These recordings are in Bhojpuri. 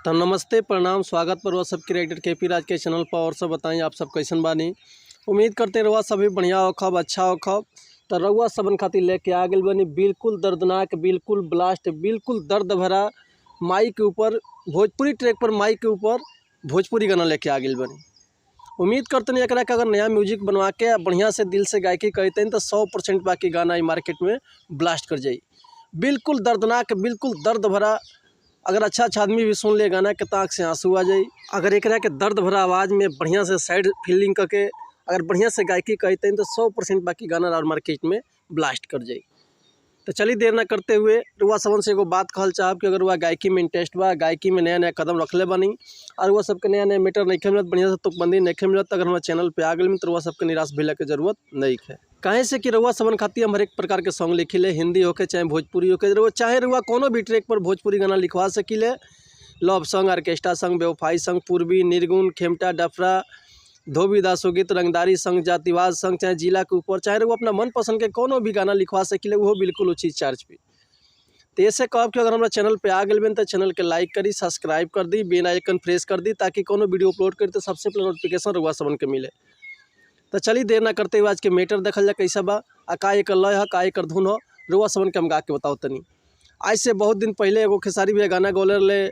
तो नमस्ते, प्रणाम, स्वागत पर सबके राइटर के पी राज के चैनल पर। और सब बताएं आप सब कैसन बानी। उम्मीद करते रहुआ सभी बढ़िया होखब, अच्छा होखब। तो रउआ सबन खातिर लेके आ गइल बानी बिल्कुल दर्दनाक, बिल्कुल ब्लास्ट, बिल्कुल दर्द भरा माई के ऊपर भोजपुरी ट्रैक पर माई के ऊपर भोजपुरी गाना लेके आ गइल बानी। उम्मीद करते नहीं एकरा के अगर नया म्यूजिक बनवा के बढ़िया से दिल से गायकी करते तो 100% बाकी गाना मार्केट में ब्लास्ट कर जाई। बिल्कुल दर्दनाक, बिल्कुल दर्द भरा। अगर अच्छा अच्छा आदमी भी सुन ले गाना के ताक से आंसू आ जाई। अगर एकरा के दर्द भरा आवाज़ में बढ़िया से साइड फीलिंग करके अगर बढ़िया से गायकी करते तो 100% बाकी गाना और मार्केट में ब्लास्ट कर जाई। तो चलिए देर ना करते हुए रुआ सबन से एगो बात कहल चाहब कि अगर रुआ गायकी में इंटरेस्ट बा, गायकी में नया नया कदम रखले बानी और वह सबके नया नया मैटर नहीं मिलत, बढ़िया से तुकबंदी नहीं मिलत, अगर हमारे चैनल पे आ गइल तो रुआ सबके निराश भइला के जरूरत नहीं है। काहे से कि रुआ सबन खातिर हम हरेक प्रकार के सॉन्ग लिखिले, हिंदी होके चाहे भोजपुरी होके, रुआ चाहे रुआ कोनो भी ट्रैक पर भोजपुरी गाना लिखवा सकिले। लव सॉन्ग, ऑर्केस्ट्रा सॉन्ग, बेवफाई सॉन्ग, पूर्वी, निर्गुण, खेमटा, डफरा, धोबी दासो गीत, रंगदारी संग, जातिवाद संग, चाहे जिला के ऊपर, चाहे वो अपना मन पसंद के कोनो भी गाना लिखवा सकिले, वो बिल्कुल उचित चार्ज पे। तो ऐसे कहब कि अगर हमारा चैनल पे आ गइल तो चैनल के लाइक करी, सब्सक्राइब कर दी, बेल आइकन प्रेस कर दी, ताकि कोनो वीडियो अपलोड करी तो सबसे पहले नोटिफिकेशन रुआ सबन के मिले। तो चलिए देर ना करते हुए आज के मैटर देखल जा कैसा बा, आ का एकर लय है, का एकर धुन हो, रुआ सबन के हम गा के बताओ तनी। आज से बहुत दिन पहले एगो खेसारी भैया गाना गौले रहे,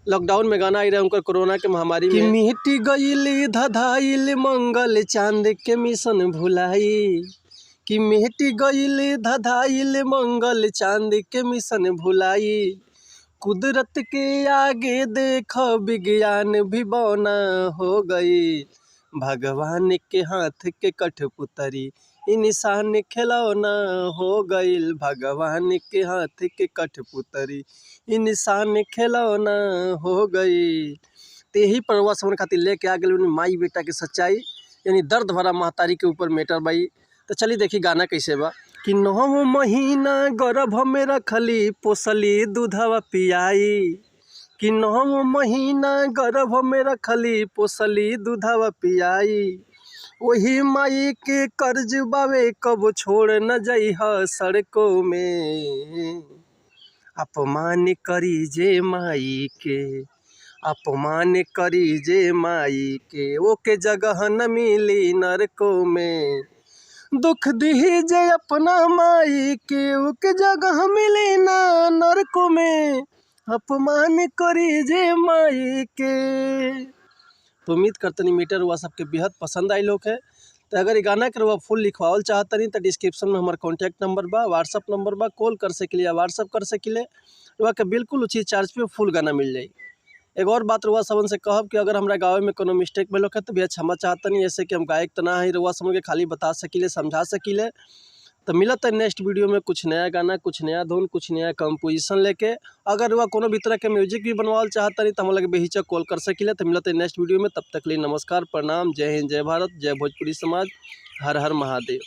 लॉकडाउन में गाना आई रहे उनकर कोरोना के महामारी में। मिट गइल धधाइल मंगल चांद के मिशन भुलाई, कि मिट गइल धधाइल मंगल चांद के मिशन भुलाई, कुदरत के आगे देख विज्ञान भी बौना हो गई, भगवान के हाथ के कठपुतरी इंसान खिलौना हो गइल, भगवान के हाथ के कठपुतरी इंसान खिलौना हो गई। तो यही परवा सबन खातिर लेके आ गइल माई बेटा के सच्चाई, यानी दर्द भरा महतारी के ऊपर मैटर बाई। तो चलिए देखी गाना कैसे बा। कि 9 महीना गर्भ में रखली पोसली दूधवा पियाई, कि 9 महीना गर्भ में रखली पोसली दूधवा पियाई, वही माई के कर्ज बावे कब छोड़ न जइह सड़कों में, अपमान करी जे माई के, अपमान करी जे माई के, ओके जगह न मिली नरकों में, दुख दिही जे अपना माई के, ओके जगह मिली ना नरकों में, अपमान करी जे माई के। तो उम्मीद करतनी मीटर हुआ सबके बेहद पसंद आई लोग है। तो अगर ये गाना के रुआ फुल लिखवावल चाहतनी तो डिस्क्रिप्शन में हमारे कॉन्टैक्ट नंबर बा, व्हाट्सअप नंबर बा, कॉल कर सकिले या व्हाट्सअप कर सकिले, रुआ के बिल्कुल उचित चार्ज पे फुल गाना मिल जाई। एक और बात रुआ सबन से कहब कि अगर हमारा गाँव में कोनो मिस्टेक भेल है तो भैया क्षमा चाहतनी, ऐसे कि हम गायक तो ना है, रुआ सबन के खाली बता सकिले, समझा सकिले। तो मिलत है नेक्स्ट वीडियो में कुछ नया गाना, कुछ नया धुन, कुछ नया कंपोजिशन लेके। अगर रुआ कोनो भी तरह के म्यूजिक भी बनवाल चाहता नहीं तो हम लगे बेहिचक कॉल कर सकिले। तो मिलत है नेक्स्ट वीडियो में, तब तक के लिए नमस्कार, प्रणाम, जय हिंद, जय भारत, जय भोजपुरी समाज, हर हर महादेव।